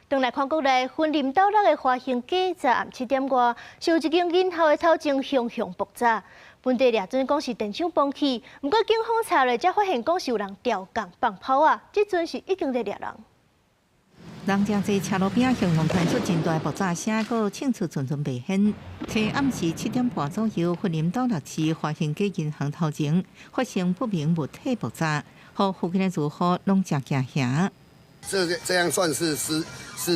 轉來看國內，雲林斗六的華興街昨暗7點外，是有一間銀行的頭前熊熊爆炸。本地掠準講是電箱崩去，毋過警方查落才發現講是有人調工放炮仔，這陣是已經佇掠人。人誠濟車路邊熊熊傳出真大爆炸聲，閣槍出陣陣白煙。昨暗時7點半左右，雲林斗六市華興街銀行頭前發生不明物體爆炸，予附近的住戶攏誠驚嚇。這樣算是私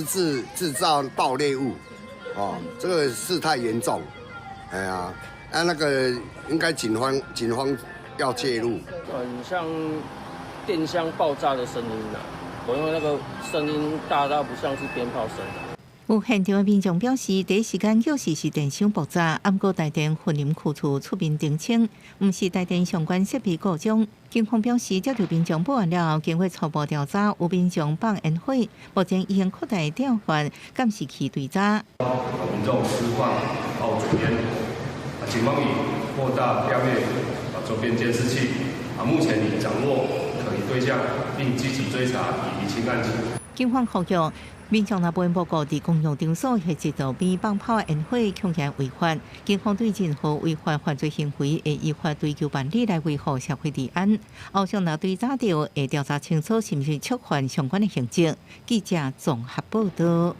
自製造爆裂物，哦，這個事態嚴重，哎呀，啊那個應該警方要介入。很像電箱爆炸的聲音啦，因為那個聲音大到不像是鞭炮聲。有現場的民眾表示，第一時間確實是電箱爆炸，毋過台電雲林區處出面澄清，毋是台電相關設備故障。警方表示，接到民眾報案了後，經過初步調查，有民眾放煙火，目前已經擴大調閱監視器追查。民眾私放爆竹煙，警方已擴大調閱周邊監視器，目前已掌握可疑對象，並積極追查以釐清案情。警方呼籲民眾若袂報告佇公共場所或者路邊放炮煙火，恐嫌違法。警方對任何違法犯罪行為，會依法追究辦理來維護社會治安。後續若追查著，會調查清楚是毋是觸犯相關的刑責。記者綜合報導。